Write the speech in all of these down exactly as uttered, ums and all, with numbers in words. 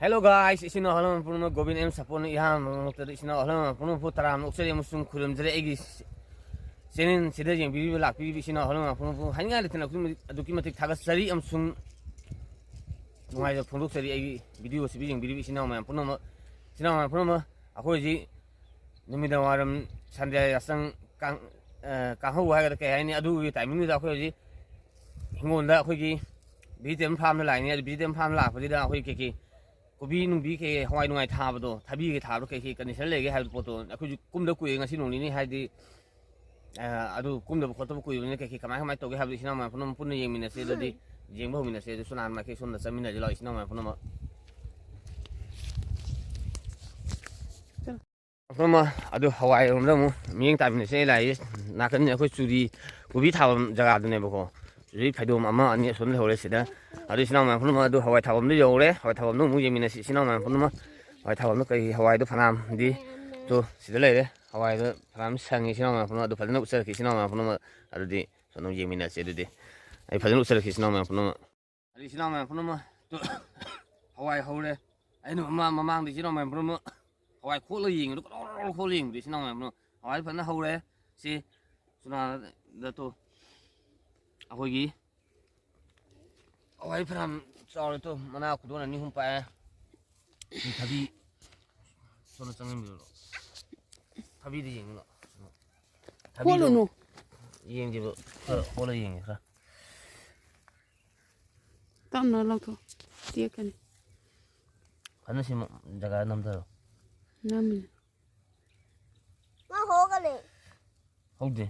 Hello guys, ꯏꯆꯤꯟ ꯏꯅꯥꯎ ꯑꯍꯜ ꯂꯃꯟ ꯄꯨꯝꯅꯃꯛ ꯒꯣꯕꯤꯟ ꯑꯦꯝ ꯁꯥꯄꯣꯟꯅ ꯏꯍꯥꯟ ꯃꯃꯛꯇꯗ ꯏꯆꯤꯟ ꯏꯅꯥꯎ ꯑꯍꯜ ꯂꯃꯟ ꯄꯨꯝꯅꯃꯛꯄꯨ ꯇꯔꯥꯝꯅ ꯑꯣꯛꯆꯔꯤ ꯑꯃꯁꯨꯡ ꯈꯨꯔꯨꯝꯖꯔꯤ꯫ ꯑꯩꯒꯤ ꯆꯦꯅꯦꯜꯁꯤꯗ ꯌꯦꯡꯕꯤꯔꯤꯕ ꯂꯥꯛꯄꯤꯔꯤꯕ ꯏꯆꯤꯟ ꯏꯅꯥꯎ ꯑꯍꯜ ꯂꯃꯟ ꯄꯨꯝꯅꯃꯛꯄꯨ ꯍꯥꯏꯅꯤꯡꯉꯥꯏ ꯂꯩꯇꯅ ꯑꯗꯨꯛꯀꯤ ꯃꯇꯤꯛ ꯑꯗꯨꯛꯀꯤ ꯃꯇꯤꯛ ꯊꯥꯒꯠꯆꯔꯤ ꯑꯃꯁꯨꯡ ꯅꯨꯡꯉꯥꯏꯕ ꯐꯣꯡꯗꯣꯛꯆꯔꯤ꯫ ꯑꯩꯒꯤ ꯚꯤꯗꯤꯑꯣꯁꯤꯕꯨ ꯌꯦꯡꯕꯤꯔꯤꯕ ꯏꯆꯤꯟ ꯏꯅꯥꯎ ꯃꯌꯥꯝ ꯄꯨꯝꯅꯃꯛ, ꯏꯆꯤꯟ ꯏꯅꯥꯎ ꯃꯌꯥꯝ ꯄꯨꯝꯅꯃꯛ, ꯑꯩꯈꯣꯏ ꯍꯧꯖꯤꯛ ꯅꯨꯃꯤꯗꯥꯡ ꯋꯥꯏꯔꯝ ꯁꯟꯗ꯭ꯌꯥ ꯌꯥꯆꯪ ꯀꯥꯡ-, ꯑ, ꯀꯥꯡꯍꯧ ꯍꯥꯏꯒꯗ꯭ꯔꯥ ꯀꯩ ꯍꯥꯏꯅꯤ, ꯑꯗꯨꯒꯤ ꯇꯥꯏꯃꯤꯡꯗꯨꯗ ꯑꯩꯈꯣꯏ ꯍꯧꯖꯤꯛ ꯍꯤꯡꯒꯣꯜꯗ ꯑꯩꯈꯣꯏꯒꯤ vegetable farmꯗ ꯂꯥꯛꯏꯅꯤ꯫ ꯑꯗꯨ vegetable farm ꯂꯥꯛꯄꯁꯤꯗ ꯑꯩꯈꯣꯏ ꯀꯩꯀꯩ ꯀꯣꯕꯤ ꯅꯨꯡꯕꯤ ꯀꯩꯀꯩ ꯍꯋꯥꯏ ꯅꯨꯡꯉꯥꯏ ꯊꯥꯕꯗꯣ, ꯊꯕꯤ ꯀꯩꯀꯩ ꯊꯥꯕꯗꯣ ꯀꯩꯀꯩ condition ꯂꯩꯒꯦ ꯍꯥꯏꯕ ꯄꯣꯠꯇꯣ ꯑꯩꯈꯣꯏꯁꯨ ꯀꯨꯝꯗ ꯀꯨꯏꯔꯦ, ꯉꯁꯤ ꯅꯣꯡ ꯅꯤꯅꯤ ꯍꯥꯏꯗꯤ, ꯑ, ꯑꯗꯨ ꯀꯨꯝꯗꯕ ꯈꯣꯠꯇꯕ ꯀꯨꯏꯕꯅꯤꯅ ꯀꯩꯀꯩ ꯀꯃꯥꯏ ꯀꯃꯥꯏ ꯇꯧꯒꯦ ꯍꯥꯏꯕꯗꯣ ꯏꯆꯤꯟ ꯏꯅꯥꯎ ꯃꯌꯥꯝ ꯄꯨꯝꯅꯃꯛ ꯄꯨꯟꯅ ꯌꯦꯡꯃꯤꯟꯅꯁꯦ꯫ ꯑꯗꯨꯗꯤ ꯌꯦꯡꯕ ꯍꯧꯃꯤꯟꯅꯁꯦ꯫ ꯑꯗꯨ ꯁꯣꯝ ꯅꯥꯀꯟ ꯃꯥꯏꯀꯩ ꯁꯣꯝꯗ ꯆꯠꯃꯤꯟꯅꯁꯤ ꯂꯥꯛꯑꯣ ꯏꯆꯤꯟ ꯏꯅꯥꯎ ꯃꯌꯥꯝ ꯄꯨꯝꯅꯃꯛ꯫ ꯄꯨꯝꯅꯃꯛ ꯑꯗꯨ ꯍꯋꯥꯏꯔꯣꯝꯗ ꯑꯃꯨꯛ ꯃꯤꯠꯌꯦꯡ ꯇꯥꯃꯤꯟꯅꯁꯦ꯫ ꯑꯩ ꯂꯥꯛꯏꯁꯦ ꯅꯥꯀꯟꯁꯦ ꯑꯩꯈꯣꯏ ꯆꯨꯔꯤ ꯀꯣꯕꯤ ꯊꯥꯐꯝ ꯖꯒꯥꯗꯨꯅꯦꯕꯀꯣ꯫ ꯆꯨꯔꯤ ꯐꯩꯗꯣꯝ ꯑꯃ ꯑꯅꯤ ꯑꯁꯣꯝ ꯂꯩꯍꯧꯔꯦ ꯁꯤꯗ꯫ ꯑꯗꯨ ꯏꯆꯤꯟ ꯏꯅꯥꯎ ꯃꯌꯥꯝ ꯄꯨꯝꯅꯃꯛ ꯑꯗꯨ ꯍꯋꯥꯏ ꯊꯥꯐꯝꯗ ꯌꯧꯔꯦ꯫ ꯍꯋꯥꯏ ꯊꯥꯐꯝꯗ ꯑꯃꯨꯛ ꯌꯦꯡꯃꯤꯟꯅꯁꯤ ꯏꯆꯤꯟ ꯏꯅꯥꯎ ꯃꯌꯥꯝ ꯄꯨꯝꯅꯃꯛ꯫ ꯍꯋꯥꯏ ꯊꯥꯐꯝꯗ ꯀꯔꯤ ꯍꯋꯥꯏꯗꯣ ꯐꯅꯌꯥꯝꯗꯤ ꯇꯣ ꯁꯤꯗ ꯂꯩꯔꯦ꯫ ꯍꯋꯥꯏꯗꯣ ꯐꯅꯌꯥꯝ ꯁꯪꯉꯤ ꯏꯆꯤꯟ ꯏꯅꯥꯎ ꯃꯌꯥꯝ ꯄꯨꯝꯅꯃꯛ꯫ ꯑꯗꯨ ꯐꯖꯅ ꯎꯠꯆꯔꯛꯀꯦ ꯏꯆꯤꯟ ꯏꯅꯥꯎ ꯃꯌꯥꯝ ꯄꯨꯝꯅꯃꯛ꯫ ꯑꯗꯨꯗꯤ ꯁꯣꯝꯗ ꯌꯦꯡꯃꯤꯟꯅꯁꯦ꯫ ꯑꯗꯨꯗꯤ ꯑꯩ ꯐꯖꯅ ꯎꯠꯆꯔꯛꯀꯦ ꯏꯆꯤꯟ ꯏꯅꯥꯎ ꯃꯌꯥꯝ ꯄꯨꯝꯅꯃꯛ꯫ ꯑꯗꯩ ꯏꯆꯤꯟ ꯏꯅꯥꯎ ꯃꯌꯥꯝ ꯄꯨꯝꯅꯃꯛ ꯇꯨ ꯍꯋꯥꯏ ꯍꯧꯔꯦ꯫ ꯑꯩꯅ ꯃꯃꯥꯡ, ꯃꯃꯥꯡꯗ ꯏꯆꯤꯟ ꯏꯅꯥꯎ ꯃꯌꯥꯝ ꯄꯨꯝꯅꯃꯛ ꯍꯋꯥꯏ ꯈꯣꯠꯂ ꯌꯦꯡꯉꯤꯗꯣ, ꯀꯣꯔꯣ ꯀꯣꯔꯣ ꯈꯣꯠꯂ ꯌꯦꯡꯕꯗꯣ ꯏꯆꯤꯟ ꯏꯅꯥꯎ ꯃꯌꯥꯝ ꯄꯨꯝꯅꯃꯛ꯫ ꯍꯋꯥꯏ ꯐꯖꯅ ꯍꯧꯔꯦ꯫ ꯁꯤ ꯁꯨꯅꯥꯗ ꯇꯨ ꯑꯩꯈꯣꯏꯒꯤ ꯍꯋꯥꯏ ꯐꯅꯌꯥꯝ ꯆꯥꯎꯔꯦ ꯇꯨ, ꯃꯅꯥ ꯈꯨꯗꯣꯟ ꯑꯅꯤ ꯑꯍꯨꯝ ꯄꯥꯛꯑꯦ꯫ ꯁꯤ ꯊꯕꯤ ꯁꯣꯝꯗ ꯆꯪꯍꯟꯕꯤꯔꯣ꯫ ꯊꯕꯤꯗ ꯌꯦꯡꯉꯨ ꯂꯥꯎ꯫ ꯊꯕꯤꯗꯣ ꯈꯣꯠꯂꯨꯅꯨ꯫ ꯌꯦꯡꯁꯦꯕ, ꯈꯔ ꯈꯣꯠꯂ ꯌꯦꯡꯒꯦ ꯈꯔ꯫ ꯇꯞꯅ ꯂꯧꯊꯣꯛ꯫ ꯇꯦꯛꯀꯅꯤ꯫ ꯐꯖꯅ ꯁꯤ ꯖꯒꯥ ꯅꯝꯊꯔꯣ꯫ ꯅꯝꯃꯤꯅꯦ꯫ ꯃꯥ ꯍꯧꯒꯠꯂꯦ꯫ ꯍꯧꯗꯦ꯫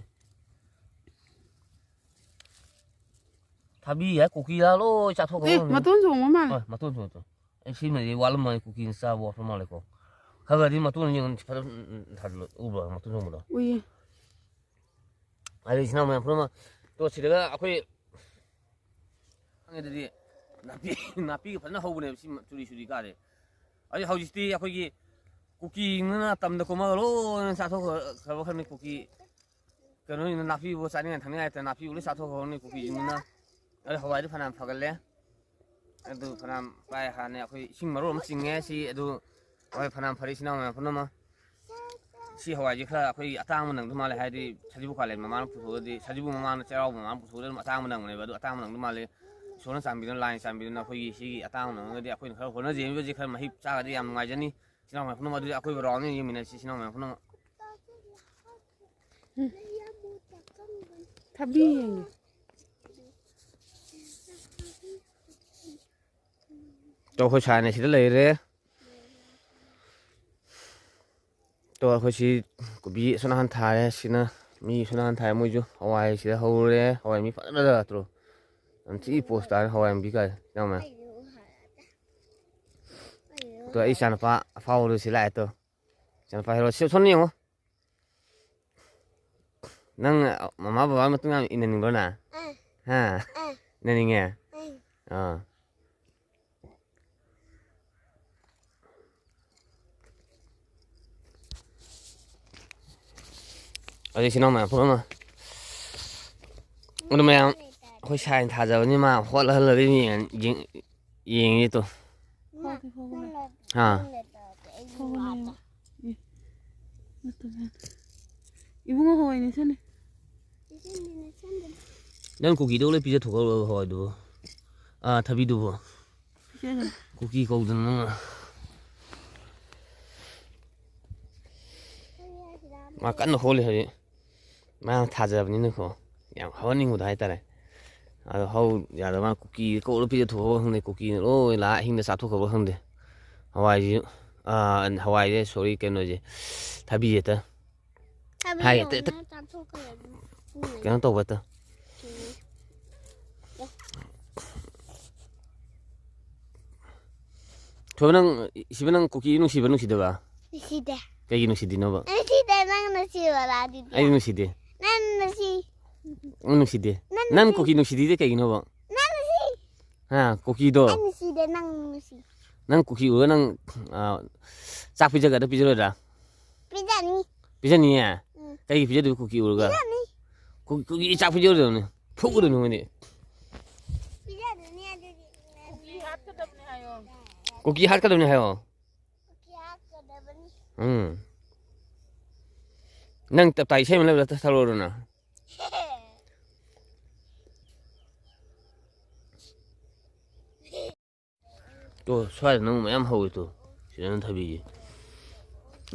ꯊꯕꯤ ꯍꯥꯏ ꯀꯨꯀꯤ ꯍꯥꯏ ꯂꯣꯏ ꯆꯥꯊꯣꯛꯈ꯭ꯔꯕ ꯑꯦ, ꯈꯪꯗꯦ꯫ ꯃꯇꯣꯟ ꯆꯣꯡꯕ ꯃꯥꯜꯂꯦ꯫ ꯍꯣꯏ, ꯃꯇꯣꯟ ꯆꯣꯡꯉꯛꯇꯣ꯫ ꯑꯩ ꯁꯤꯃꯗꯤ ꯋꯥꯠꯂꯝꯃꯅꯤ, ꯀꯨꯀꯤꯅ ꯆꯥꯕ ꯋꯥꯠꯄ ꯃꯥꯜꯂꯦꯀꯣ꯫ ꯈꯔ ꯈꯔꯗꯤ ꯃꯇꯣꯟ ꯌꯦꯡꯉꯣ ꯐꯖꯅ ꯊꯥꯖꯤꯜꯂꯣ꯫ ꯎꯕ꯭ꯔꯣ ꯃꯇꯣꯟ ꯆꯣꯡꯕꯗꯣ? ꯎꯏꯌꯦ꯫ ꯑꯗꯩ ꯏꯆꯤꯟ ꯏꯅꯥꯎ ꯃꯌꯥꯝ ꯄꯨꯝꯅꯃꯛ ꯇꯣ ꯁꯤꯗꯒ ꯑꯩꯈꯣꯏ ꯈꯪꯉꯦ ꯑꯗꯨꯗꯤ ꯅꯥꯄꯤ, ꯅꯥꯄꯤꯒ ꯐꯖꯅ ꯍꯧꯕꯅꯦꯕ ꯁꯤ ꯆꯨꯔꯤ ꯆꯨꯔꯤ ꯀꯥꯁꯦ꯫ ꯑꯗꯩ ꯍꯧꯖꯤꯛꯇꯤ ꯑꯩꯈꯣꯏꯒꯤ ꯀꯨꯀꯤꯅ ꯇꯝꯗ ꯀꯨꯝꯃꯒ ꯂꯣꯏꯅ ꯆꯥꯊꯣꯛꯈ꯭ꯔꯕ ꯈꯪꯗꯦ꯫ ꯀꯨꯀꯤ ꯀꯩꯅꯣꯁꯤꯡꯗꯣ ꯅꯥꯄꯤꯕꯨ ꯆꯥꯅꯤꯡꯉꯥꯏ ꯊꯛꯅꯤꯡꯉꯥꯏ ꯂꯩꯇꯅ ꯅꯥꯄꯤꯕꯨ ꯂꯣꯏ ꯆꯥꯊꯣꯛꯈ꯭ꯔꯕꯅꯤ ꯀꯨꯀꯤꯁꯤꯡꯗꯨꯅ꯫ ꯑꯗꯩ ꯍꯋꯥꯏꯗꯤ ꯐꯅꯌꯥꯝ ꯐꯒꯠꯂꯦ꯫ ꯑꯗꯨ ꯐꯅꯌꯥꯝ ꯄꯥꯏ ꯍꯥꯟꯅ ꯑꯩꯈꯣꯏ ꯏꯁꯤꯡ ꯃꯔꯨ ꯑꯃ ꯆꯤꯡꯉꯦ ꯁꯤ ꯑꯗꯨ꯫ ꯍꯣꯏ, ꯐꯅꯌꯥꯝ ꯐꯔꯦ ꯏꯆꯤꯟ ꯏꯅꯥꯎ ꯃꯌꯥꯝ ꯄꯨꯝꯅꯃꯛ꯫ ꯁꯤ ꯍꯋꯥꯏꯁꯤ ꯈꯔ ꯑꯩꯈꯣꯏꯒꯤ ꯑꯇꯥꯡꯕ ꯅꯪꯗꯧ ꯃꯥꯜꯂꯦ, ꯍꯥꯏꯗꯤ ꯁꯖꯤꯕꯨ ꯀꯥꯂꯦꯟ ꯃꯃꯥꯅ ꯄꯨꯊꯣꯛꯑꯗꯤ, ꯁꯖꯤꯕꯨ ꯃꯃꯥꯅ, ꯆꯩꯔꯥꯎꯕ ꯃꯃꯥꯅ ꯄꯨꯊꯣꯛꯑꯗꯤ ꯑꯗꯨꯝ ꯑꯇꯥꯡꯕ ꯅꯪꯕꯅꯦꯕ, ꯑꯗꯨ ꯑꯇꯥꯡꯕ ꯅꯪꯗꯧ ꯃꯥꯜꯂꯦ꯫ ꯏꯁꯣꯔꯅ ꯆꯥꯟꯕꯤꯗꯨꯅ, ꯂꯥꯏꯅ ꯆꯥꯟꯕꯤꯗꯨꯅ ꯑꯩꯈꯣꯏꯒꯤ ꯁꯤꯒꯤ ꯑꯇꯥꯡꯕ ꯅꯪꯉꯒꯗꯤ ꯑꯩꯈꯣꯏꯅ ꯈꯔ ꯍꯣꯠꯅꯖꯔꯤꯕꯁꯤ ꯈꯔ ꯃꯍꯩ ꯆꯥꯔꯒꯗꯤ ꯌꯥꯝ ꯅꯨꯡꯉꯥꯏꯖꯅꯤ꯫ ꯏꯆꯤꯟ ꯏꯅꯥꯎ ꯃꯌꯥꯝ ꯄꯨꯝꯅꯃꯛ ꯑꯗꯨꯗꯤ ꯑꯀꯣꯏꯕ ꯔꯥꯎꯟꯗ ꯌꯦꯡꯃꯤꯟꯅꯁꯤ ꯏꯆꯤꯟ ꯏꯅꯥꯎ ꯃꯌꯥꯝ ꯄꯨꯝꯅꯃꯛ꯫ ꯊꯕꯤ ꯌꯦꯡꯒꯦ꯫ ꯇꯣ ꯑꯩꯈꯣꯏ ꯁꯥꯏꯅ ꯁꯤꯗ ꯂꯩꯔꯦ꯫ ꯇꯣ ꯑꯩꯈꯣꯏ ꯁꯤ ꯀꯣꯕꯤ ꯑꯁꯣꯝ ꯅꯥꯀꯟ ꯊꯥꯔꯦ꯫ ꯁꯤꯅ ꯃꯤ ꯑꯁꯣꯝ ꯅꯥꯀꯟ ꯊꯥꯔꯦ꯫ ꯃꯣꯏꯁꯨ ꯍꯋꯥꯏ ꯁꯤꯗ ꯍꯧꯔꯦ꯫ ꯍꯋꯥꯏ ꯃꯤ ꯐꯖꯅ ꯅꯠꯇ꯭ꯔꯣ? ꯌꯥꯝ ꯊꯤ ꯄꯣꯁ ꯇꯥꯔꯦ ꯍꯋꯥꯏ ꯃꯨꯕꯤ ꯀꯥꯏꯁꯦ ꯏꯅꯥꯎꯃ꯫ ꯇꯣ ꯑꯩ ꯏꯆꯥꯅꯨꯄꯥ ꯑꯐꯥꯎꯕꯗꯣ ꯁꯤ ꯂꯥꯛꯑꯦ ꯇꯣ꯫ ꯏꯆꯥꯅꯨꯄꯥ ꯍꯦꯔꯣ ꯁꯤ ꯁꯣꯝꯗ ꯌꯦꯡꯉꯣ꯫ ꯅꯪ ꯃꯃꯥ ꯕꯕꯥ ꯃꯇꯨꯡ ꯌꯥꯝ ꯏꯟꯅꯅꯤꯡꯕ꯭ꯔꯣ ꯅꯪ? ꯑꯥ ꯍꯥ? ꯑꯥ ꯏꯟꯅꯅꯤꯡꯉꯦ? ꯑꯥ ꯑꯥ꯫ ꯑꯗꯨ ꯏꯆꯤꯟ ꯏꯅꯥꯎ ꯃꯌꯥꯝ ꯄꯨꯝꯅꯃꯛ꯫ ꯑꯗꯨ ꯃꯌꯥꯝ ꯑꯩꯈꯣꯏ ꯁꯥꯏꯅ ꯊꯥꯖꯕꯅꯤ ꯃꯥ ꯍꯣꯠꯍꯜꯂꯒ ꯌꯦꯡ- ꯌꯦꯡ- ꯌꯦꯡꯉꯤ ꯇꯣ꯫ ꯍꯧꯗꯦ ꯍꯧꯕꯅꯦ꯫ ꯍꯥ꯫ ꯍꯧꯕꯅꯦ꯫ ꯏ- ꯅꯠꯇꯕ ꯌꯥꯗꯦ꯫ ꯏꯕꯨꯡꯉꯣ ꯍꯋꯥꯏꯅꯦ ꯁꯤꯅꯦ꯫ ꯅꯪ ꯀꯨꯀꯤꯗꯣ ꯂꯣꯏ ꯄꯤꯖꯊꯣꯛꯈ꯭ꯔꯕ ꯍꯋꯥꯏꯗꯨꯕꯨ? ꯑꯥ, ꯊꯕꯤꯗꯨꯕꯨ? ꯄꯤꯖꯈ꯭ꯔꯦ꯫ ꯀꯨꯀꯤ ꯀꯧꯗꯅ ꯅꯪ꯫ ꯃꯥ ꯀꯟꯅ ꯍꯣꯜꯂꯤ ꯍꯧꯖꯤꯛ꯫ ꯃꯥ ꯊꯥꯖꯕꯅꯤꯅꯀꯣ꯫ ꯌꯥꯝ ꯍꯧꯍꯟꯅꯤꯡꯕꯗꯣ ꯍꯥꯏꯇꯥꯔꯦ꯫ ꯑꯗꯣ ꯍꯧ ꯌꯥꯗꯕ ꯃꯥ ꯀꯨꯀꯤ ꯀꯧꯔ ꯄꯤꯖꯊꯣꯛꯈ꯭ꯔꯕ ꯈꯪꯗꯦ꯫ ꯀꯨꯀꯤꯅ ꯂꯣꯏ ꯂꯥꯛꯑ ꯑꯍꯤꯡꯗ ꯆꯥꯊꯣꯛꯈ꯭ꯔꯕ ꯈꯪꯗꯦ꯫ ꯍꯋꯥꯏꯁꯤ, ꯑꯥ, ꯍꯋꯥꯏꯁꯦ, ꯁꯣꯔꯤ, ꯀꯩꯅꯣꯁꯦ, ꯊꯕꯤꯁꯦ ꯍꯦꯛꯇ ꯍꯥꯏ, ꯍꯦꯛꯇ, ꯍꯦꯛꯇ ꯆꯥꯊꯣꯛꯈ꯭ꯔꯦ ꯑꯗꯨꯝ꯫ ꯀꯩꯅꯣ ꯇꯧꯕ ꯍꯦꯛꯇ꯫ ꯊꯣꯏꯕ, ꯅꯪ, ꯁꯤꯕ, ꯅꯪ ꯀꯨꯀꯤ ꯅꯨꯡꯁꯤꯕ ꯅꯨꯡꯁꯤꯗꯕ? ꯅꯨꯡꯁꯤꯗꯦ꯫ ꯀꯩꯒꯤ ꯅꯨꯡꯁꯤꯗꯤꯅꯣꯕ? ꯅꯨꯡꯁꯤꯗꯦ, ꯅꯪ ꯅꯨꯡꯁꯤꯕꯔꯥ ꯑꯗꯨꯗꯤ? ꯑꯩꯗꯤ ꯅꯨꯡꯁꯤꯗꯦ꯫ ꯅꯪ ꯅꯨꯡꯁꯤ꯫ ꯅꯪ ꯅꯨꯡꯁꯤꯗꯦ꯫ ꯅꯪ ꯅꯪ ꯅꯨꯡꯁꯤ꯫ ꯀꯨꯀꯤ ꯅꯨꯡꯁꯤꯗꯤꯗꯤ ꯀꯩꯒꯤꯅꯣꯕ? ꯅꯪ ꯅꯨꯡꯁꯤ꯫ ꯍꯥ, ꯀꯨꯀꯤꯗꯣ? ꯑꯩ ꯅꯨꯡꯁꯤꯗꯦ, ꯅꯪ ꯅꯨꯡꯁꯤ꯫ ꯅꯪ ꯀꯨꯀꯤ ꯎꯔꯒ ꯅꯪ, ꯑ, ꯆꯥꯛ ꯄꯤꯖꯒꯗ꯭ꯔꯥ ꯄꯤꯖꯔꯣꯏꯗ꯭ꯔꯥ? ꯄꯤꯖꯅꯤ꯫ ꯄꯤꯖꯅꯤꯌꯦ? ꯎꯝ꯫ ꯀꯩꯒꯤ ꯄꯤꯖꯗꯣꯏꯕ ꯀꯨꯀꯤ ꯎꯔꯒ? ꯄꯤꯖꯅꯤ꯫ ꯀꯨ- ꯀꯨꯀꯤ ꯆꯥꯛ ꯄꯤꯖꯔꯣꯏꯗꯕꯅꯤ꯫ ꯐꯨꯒꯗꯕꯅꯤ ꯃꯣꯏꯗꯤ꯫ ꯄꯤꯖꯗꯣꯏꯅꯤ ꯑꯗꯨꯗꯤ꯫ ꯀꯨꯀꯤ ꯍꯥꯠꯀꯗꯕꯅꯤ ꯍꯥꯏꯌꯣ꯫ ꯀꯨꯀꯤ ꯍꯥꯠꯀꯗꯕꯅꯤ꯫ ꯎꯝ꯫ ꯅꯪ ꯇꯞꯇꯥ ꯏꯁꯩ ꯑꯃ ꯂꯩꯕꯗꯣ ꯁꯛꯂꯛꯑꯣꯗꯅ꯫ ꯇꯣ, ꯁ꯭ꯋꯥꯏꯗ ꯅꯪ ꯃꯌꯥꯝ ꯍꯧꯋꯤ ꯇꯣ꯫ ꯁꯤꯗꯅ ꯊꯕꯤꯁꯦ꯫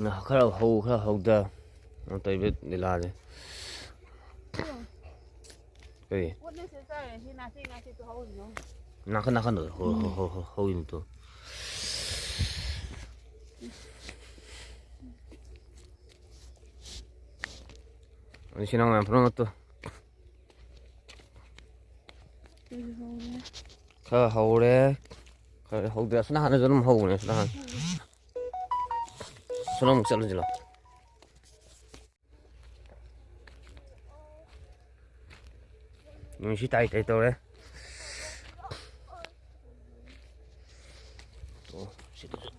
ꯅ-, ꯈꯔ ꯍꯧ, ꯈꯔ ꯍꯧꯗ꯫ ꯀꯩꯅꯣ ꯇꯧꯔꯤꯕ ꯂꯤꯂꯥꯁꯦ꯫ ꯀꯔꯤ? ꯄꯣꯠꯅꯦꯁꯦ ꯆꯥꯔꯦ, ꯁꯤ ꯅꯥꯆꯦ ꯅꯥꯆꯦꯠꯇꯣ ꯍꯧꯔꯤꯅꯣ? ꯅꯥꯀꯟ ꯅꯥꯀꯟꯗ ꯍꯧ-, ꯍꯧ-, ꯍꯧ-, ꯍꯧ-, ꯍꯧꯔꯤꯅꯤ ꯇꯣ꯫ ꯑꯗꯨ ꯁꯤ ꯅꯪ ꯃꯌꯥꯝ ꯄꯨꯝꯅꯃꯛꯇꯣ꯫ ꯁꯤꯁꯨ ꯍꯧꯔꯦ꯫ ꯈꯔ ꯍꯧꯔꯦ꯫ ꯈꯔ ꯍꯧꯗ꯭ꯔꯦ꯫ ꯑꯁ ꯅꯍꯥꯟꯅꯁꯨ ꯑꯗꯨꯝ ꯍꯧꯕꯅꯦ꯫ ꯑꯁ ꯅꯍꯥꯟ꯫ ꯁꯣꯝꯗ ꯑꯃꯨꯛ ꯆꯠꯂꯁꯤ ꯂꯥꯎ꯫ ꯅꯨꯡꯁꯤ ꯇꯥꯏ ꯇꯥꯏ ꯇꯧꯔꯦ꯫ ꯑꯣ, ꯁꯤꯗꯁꯨ꯫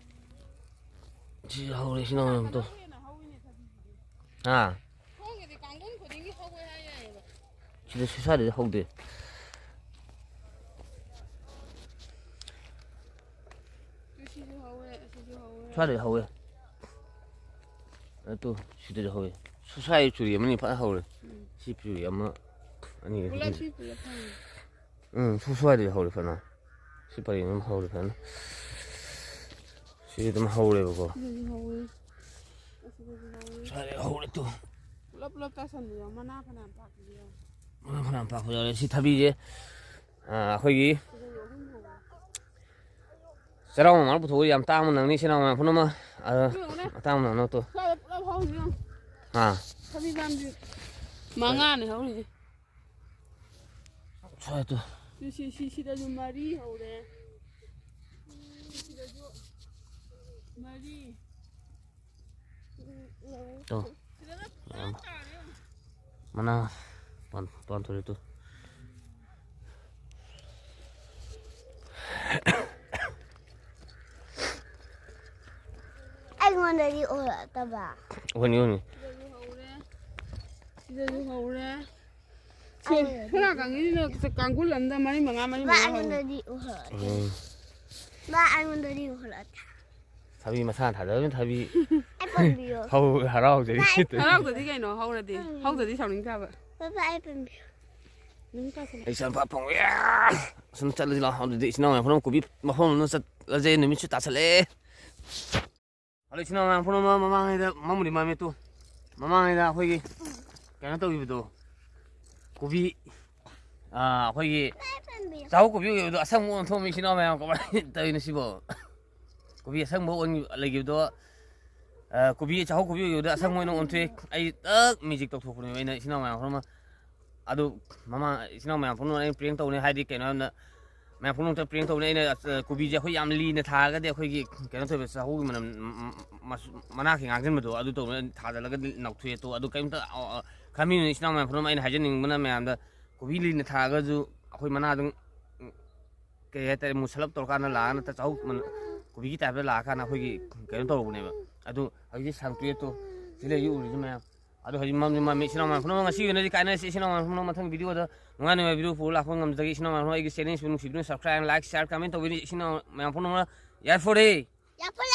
ꯁꯤ ꯍꯧꯔꯦ, ꯁꯤ ꯅꯪ ꯑꯝꯇ꯫ ꯍꯥ? ꯁꯣꯝꯒꯤꯗꯤ ꯀꯥꯡꯒꯨꯟ ꯈꯨꯗꯤꯡꯒꯤ ꯍꯧꯋꯦ ꯍꯥꯏ ꯌꯥꯏꯌꯦꯕ꯫ ꯁꯤꯗ ꯁꯤ ꯁ꯭ꯋꯥꯏꯗꯗꯤ ꯍꯧꯗꯦ꯫ ꯁꯤꯁꯨ ꯍꯧꯋꯦ, ꯑꯁꯤꯁꯨ ꯍꯧꯋꯦ꯫ ꯁ꯭ꯋꯥꯏꯗꯗꯤ ꯍꯧꯋꯦ꯫ ꯑꯗꯨ ꯁꯤꯗꯁꯨ ꯍꯧꯋꯦ꯫ ꯁ꯭ꯋꯥꯏ ꯆꯨꯔꯤ ꯑꯃꯅꯤ ꯐꯖꯅ ꯍꯧꯔꯦ꯫ ꯎꯝ꯫ ꯁꯤ ꯆꯨꯔꯤ ꯑꯃ, ꯑꯅꯤ, ꯄꯨꯂꯞ ꯑꯍꯨꯝ꯫ ꯁꯤ ꯄꯨꯂꯞ ꯍꯧꯋꯦ꯫ ꯎꯝ, ꯁꯨ-, ꯁ꯭ꯋꯥꯏꯗꯗꯤ ꯍꯧꯔꯦ ꯐꯖꯅ꯫ ꯁꯤ ꯄꯔꯦꯡ ꯑꯃ ꯍꯧꯔꯦ ꯐꯖꯅ꯫ ꯁꯤꯗꯤ ꯑꯗꯨꯝ ꯍꯧꯔꯦꯕꯀꯣ꯫ ꯁꯤꯗꯁꯨ ꯍꯧꯋꯦ꯫ ꯑꯁꯤꯗꯁꯨ ꯍꯧꯋꯦ꯫ ꯁ꯭ꯋꯥꯏꯗ ꯍꯧꯔꯦ ꯇꯨ꯫ ꯄꯨꯂꯞ ꯄꯨꯂꯞ ꯇꯥꯁꯟꯕ ꯌꯥꯎ-, ꯃꯅꯥ ꯐꯅꯌꯥꯝ ꯄꯥꯛꯄꯁꯨ ꯌꯥꯎꯋꯦ꯫ ꯃꯅꯥ ꯐꯅꯌꯥꯝ ꯄꯥꯛꯄ ꯌꯥꯎꯔꯦ꯫ ꯁꯤ ꯊꯕꯤꯁꯦ, ꯑ, ꯑꯩꯈꯣꯏꯒꯤ ꯁꯤꯗꯁꯨ ꯑꯍꯨꯝ ꯍꯧꯋꯦ꯫ ꯆꯩꯔꯥꯎ ꯃꯃꯥꯡꯗ ꯄꯨꯊꯣꯛꯑ ꯌꯥꯝ ꯇꯥꯡꯕ ꯅꯪꯅꯤ, ꯆꯩꯔꯥꯎ ꯃꯃꯥꯡ ꯄꯨꯝꯅꯃꯛ꯫ ꯑ, ꯌꯦꯡꯉꯨꯅꯦ꯫ ꯑꯇꯥꯡꯕ ꯅꯪꯅꯣ ꯇꯨ꯫ ꯁ꯭ꯋꯥꯏꯗ ꯄꯨꯂꯞ ꯍꯧꯔꯤꯁꯦ ꯌꯦꯡꯉꯨ꯫ ꯑꯥ꯫ ꯊꯕꯤ ꯄꯥꯝꯕꯤ ꯃꯉꯥꯅꯦ ꯍꯧꯔꯤꯁꯦ꯫ ꯁ꯭ꯋꯥꯏꯗꯣ꯫ ꯁꯤ, ꯁꯤ, ꯁꯤ, ꯁꯤꯗꯁꯨ ꯃꯔꯤ ꯍꯧꯔꯦ꯫ ꯁꯤꯗꯁꯨ ꯃꯔꯤ꯫ ꯇꯣ꯫ ꯁꯤꯗꯅ ꯄꯨꯔꯥ ꯌꯥꯝ꯫ ꯇꯥꯔꯦ ꯌꯦꯡꯉꯨ꯫ ꯃꯅꯥ ꯄꯥꯟ-, ꯄꯥꯟꯊꯣꯔꯛꯑꯦ ꯇꯨ꯫ ꯑꯩꯉꯣꯟꯗꯗꯤ ꯎꯔꯛꯇꯕ꯫ ꯎꯍꯟꯅꯤ, ꯎꯍꯟꯅꯤ꯫ ꯁꯤꯗꯁꯨ ꯍꯧꯔꯦ꯫ ꯁꯤꯗꯁꯨ ꯍꯧꯔꯦ꯫ ꯁꯤ, ꯑꯩ ꯁꯣꯝ ꯅꯥꯀꯟꯒꯤꯁꯤꯅ ꯀꯥꯡꯒꯨꯜ ꯑꯝꯗ ꯃꯔꯤ ꯃꯉꯥ, ꯃꯔꯤ ꯃꯉꯥ ꯍꯧꯔꯦ꯫ ꯑꯩꯉꯣꯟꯗꯗꯤ ꯎꯍꯜꯂꯛꯀꯦ꯫ ꯎꯝ꯫ ꯃꯥ ꯑꯩꯉꯣꯟꯗꯗꯤ ꯌꯣꯜꯂꯛꯑꯣ꯫ ꯊꯕꯤ ꯃꯁꯥꯅ ꯊꯥꯗꯕꯅꯤ, ꯊꯕꯤ ꯑꯩ ꯄꯥꯝꯕꯤꯌꯣ꯫ ꯍꯧ ꯍꯔꯥꯎꯖꯔꯤ꯫ ꯍꯔꯥꯎꯗꯗꯤ ꯀꯩꯅꯣ? ꯍꯧꯔꯗꯤ, ꯍꯧꯗꯗꯤ ꯁꯥꯎꯅꯤꯡ ꯇꯥꯕ꯫ ꯄꯥꯄꯥ ꯑꯩ ꯄꯥꯝꯕꯤꯌꯣ꯫ ꯅꯨꯃꯤꯠ ꯇꯥꯁꯜꯂꯦ꯫ ꯑꯩ ꯁꯟꯐꯥ ꯐꯪꯉꯦ꯫ ꯑꯁꯨꯝ ꯆꯠꯂꯁꯤ ꯂꯥꯛꯑꯣ꯫ ꯑꯗꯨꯗꯤ ꯏꯆꯤꯟ ꯏꯅꯥꯎ ꯃꯌꯥꯝ ꯄꯨꯝꯅꯃꯛ ꯀꯣꯕꯤ ꯃꯐꯝ ꯑꯃꯗ ꯆꯠꯂꯁꯦ꯫ ꯅꯨꯃꯤꯠꯁꯨ ꯇꯥꯁꯜꯂꯛꯑꯦ꯫ ꯍꯜꯂꯣ ꯏꯆꯤꯟ ꯏꯅꯥꯎ ꯃꯌꯥꯝ ꯄꯨꯝꯅꯃꯛ, ꯃꯃꯥꯡꯉꯩꯗ ꯃꯝꯕꯨꯗꯤ ꯃꯝꯃꯦ ꯇꯨ꯫ ꯃꯃꯥꯡꯉꯩꯗ ꯑꯩꯈꯣꯏꯒꯤ ꯀꯩꯅꯣ ꯇꯧꯈꯤꯕꯗꯣ, ꯀꯣꯕꯤ, ꯑꯥ, ꯑꯩꯈꯣꯏꯒꯤ ꯑꯩ ꯄꯥꯝꯕꯤꯌꯣ꯫ ꯆꯥꯍꯧ ꯀꯣꯕꯤ ꯑꯣꯏꯕꯗꯣ ꯑꯁꯪꯕ ꯑꯣꯟꯊꯣꯛꯑꯝꯃꯤ ꯏꯆꯤꯟ ꯏꯅꯥꯎ ꯃꯌꯥꯝ, ꯀꯃꯥꯏꯅ ꯇꯧꯔꯤꯅꯣ ꯁꯤꯕꯣ? ꯀꯣꯕꯤ ꯑꯁꯪꯕ ꯑꯣꯟ ꯂꯩꯈꯤꯕꯗꯣ, ꯑ, ꯀꯣꯕꯤ, ꯆꯥꯍꯧ ꯀꯣꯕꯤ ꯑꯣꯏꯈꯤꯕꯗꯣ ꯑꯁꯪꯕ ꯑꯣꯏꯅ ꯑꯣꯟꯊꯣꯛꯑꯦ꯫ ꯑꯩ ꯇꯛ ꯃꯦꯖꯤꯛ ꯇꯧꯊꯣꯛꯄꯅꯦꯕ ꯑꯩꯅ ꯏꯆꯤꯟ ꯏꯅꯥꯎ ꯃꯌꯥꯝ ꯄꯨꯝꯅꯃꯛ꯫ ꯑꯗꯨ ꯃꯃꯥꯡ ꯏꯆꯤꯟ ꯏꯅꯥꯎ ꯃꯌꯥꯝ ꯄꯨꯝꯅꯃꯛ ꯑꯩꯅ ꯄ꯭ꯔꯦꯡ ꯇꯧꯅꯤ ꯍꯥꯏꯗꯤ ꯀꯩꯅꯣ ꯍꯥꯏꯕꯗ, ꯃꯌꯥꯝ ꯄꯨꯝꯅꯃꯛꯇ ꯄ꯭ꯔꯦꯡ ꯇꯧꯅꯤ꯫ ꯑꯩꯅ, ꯑ, ꯀꯣꯕꯤꯁꯦ ꯑꯩꯈꯣꯏ ꯌꯥꯝ ꯂꯤꯅ ꯊꯥꯔꯒꯗꯤ ꯑꯩꯈꯣꯏꯒꯤ ꯀꯩꯅꯣ ꯇꯧꯕ ꯆꯥꯍꯧꯒꯤ ꯃꯅꯝ, ꯃ-, ꯃ-, ꯃꯅꯥꯛꯀꯤ ꯉꯥꯡꯁꯤꯟꯕꯗꯣ ꯑꯗꯨ ꯇꯧꯅ ꯊꯥꯖꯤꯜꯂꯒꯗꯤ ꯅꯧꯊꯣꯛꯑꯦ ꯇꯣ꯫ ꯑꯗꯨ ꯀꯩꯝꯇ, ꯑ, ꯑ, ꯈꯟꯕꯤꯅꯨ ꯏꯆꯤꯟ ꯏꯅꯥꯎ ꯃꯌꯥꯝ ꯄꯨꯝꯅꯃꯛ꯫ ꯑꯩꯅ ꯍꯥꯏꯖꯅꯤꯡꯕꯅ ꯃꯌꯥꯝꯗ ꯀꯣꯕꯤ ꯂꯤꯅ ꯊꯥꯔꯒꯁꯨ ꯑꯩꯈꯣꯏ ꯃꯅꯥꯗꯪ, ꯎꯝ, ꯀꯩ ꯍꯥꯏꯇꯥꯔꯦ, ꯃꯨꯁꯜꯂꯞ ꯇꯧꯔꯀꯥꯟꯗ ꯂꯥꯛꯑꯒ ꯅꯠꯇ ꯆꯥꯍꯧ ꯃꯅ-, ꯀꯣꯕꯤꯒꯤ ꯇꯥꯏꯞꯇ ꯂꯥꯛꯑꯀꯥꯟꯗ ꯑꯩꯈꯣꯏꯒꯤ ꯀꯩꯅꯣ ꯇꯧꯔꯨꯕꯅꯦꯕ꯫ ꯑꯗꯨ ꯍꯧꯖꯤꯛꯇꯤ ꯁꯟꯇ꯭ꯔꯦꯠꯇꯣ ꯁꯤ ꯂꯩꯁꯤ ꯎꯔꯤꯁꯤ ꯃꯌꯥꯝ꯫ ꯑꯗꯨ ꯍꯧꯖꯤꯛ ꯃꯝꯗꯤ ꯃꯝꯃꯤ ꯏꯆꯤꯟ ꯏꯅꯥꯎ ꯃꯌꯥꯝ ꯄꯨꯝꯅꯃꯛ꯫ ꯉꯁꯤꯒꯤ ꯑꯣꯏꯅꯗꯤ ꯀꯥꯏꯅꯔꯁꯤ ꯏꯆꯤꯟ ꯏꯅꯥꯎ ꯃꯌꯥꯝ ꯄꯨꯝꯅꯃꯛ꯫ ꯃꯊꯪ ꯚꯤꯗꯤꯑꯣꯗ ꯅꯨꯡꯉꯥꯏ ꯅꯨꯡꯉꯥꯏ ꯚꯤꯗꯤꯑꯣ ꯄꯨꯔ ꯂꯥꯛꯄ ꯉꯝꯖꯒꯦ ꯏꯆꯤꯟ ꯏꯅꯥꯎ ꯃꯌꯥꯝ ꯄꯨꯝꯅꯃꯛ꯫ ꯑꯩꯒꯤ ꯆꯦꯅꯦꯜꯁꯤꯕꯨ ꯅꯨꯡꯁꯤꯕꯤꯗꯨꯅ subscribe, like, share, comment ꯇꯧꯕꯤꯅꯤ ꯏꯆꯤꯟ ꯏꯅꯥꯎ ꯃꯌꯥꯝ ꯄꯨꯝꯅꯃꯛ꯫ ꯌꯥꯏꯐꯔꯦ꯫ ꯌꯥꯐꯔꯦ꯫